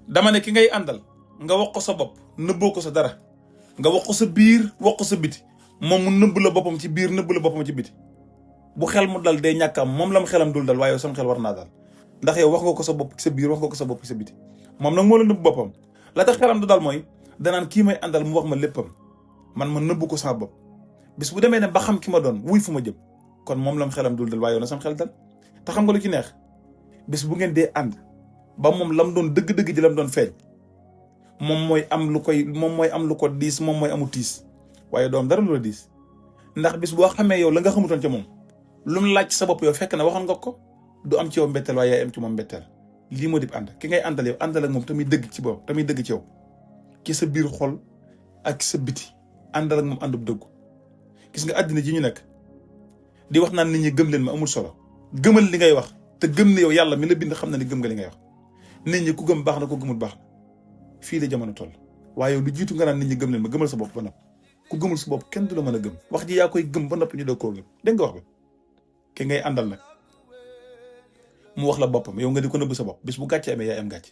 dama ne ki ngay àndal nga wax ko sa bopp nëbboo ko sa dara nga wax ko sa biir wax ko sa biti moom mu nëbb la boppam ci biir nëbb la boppam ci biti bu xel mu dal day ñàkk am moom lam xelam dul dal waaye yow sam xel war naa dal ndax yow wax nga ko sa bopp ci sa biir wax nga ko sa bopp ci sa biti moom nag moo la nëbb boppam la tax xelam du dal mooy danaan kii may àndal mu wax ma léppam man ma nëbb ko sama bopp bis bu demee ne ba xam ki ma doon wuy fu ma jëm kon moom lam xelam dul dal waaye yow na sam xel dal te xam nga lu ci neex bis bu ngeen dee ànd ba moom lam doon dëgg-dëgg ji lam doon feeñ moom mooy am lu ko diis moom mooy amu tiis waaye doom dara lu la diis ndax bis boo xamee yow la nga xamutoon ca moom lu mu laaj sa bopp yow fekk na waxoon nga ko du am ci yow mbetteel waaye yaay am ci moom mbetteel lii moo dib ànd ki ngay àndal yow àndal ak moom tamit dëgg ci bopp tamit dëgg ci yow ci sa biir xol ak sa biti àndal ak moom àndub dëggu gis nga àddina ji ñu nekk di wax naan nit ñi gëm leen ma amul solo gëmal li ngay wax te gëm ne yow yàlla mi la bind xam na ne gëm nga li ngay wax nit ñi ku gëm baax na ku gëmul baax na fii la jamono toll waaye yow lu jiitu nga naan nit ñi gëm leen ma gëmal sa bopp ba nopp ku gëmul sa bopp kenn du la mën a gëm wax ji yaa koy gëm ba noppi ñu doog koo gëm dégg nga wax ba ki ngay àndal nag mu wax la boppam yow nga di ko nëbb sa bopp bis bu gàcce amee yaay am gàcce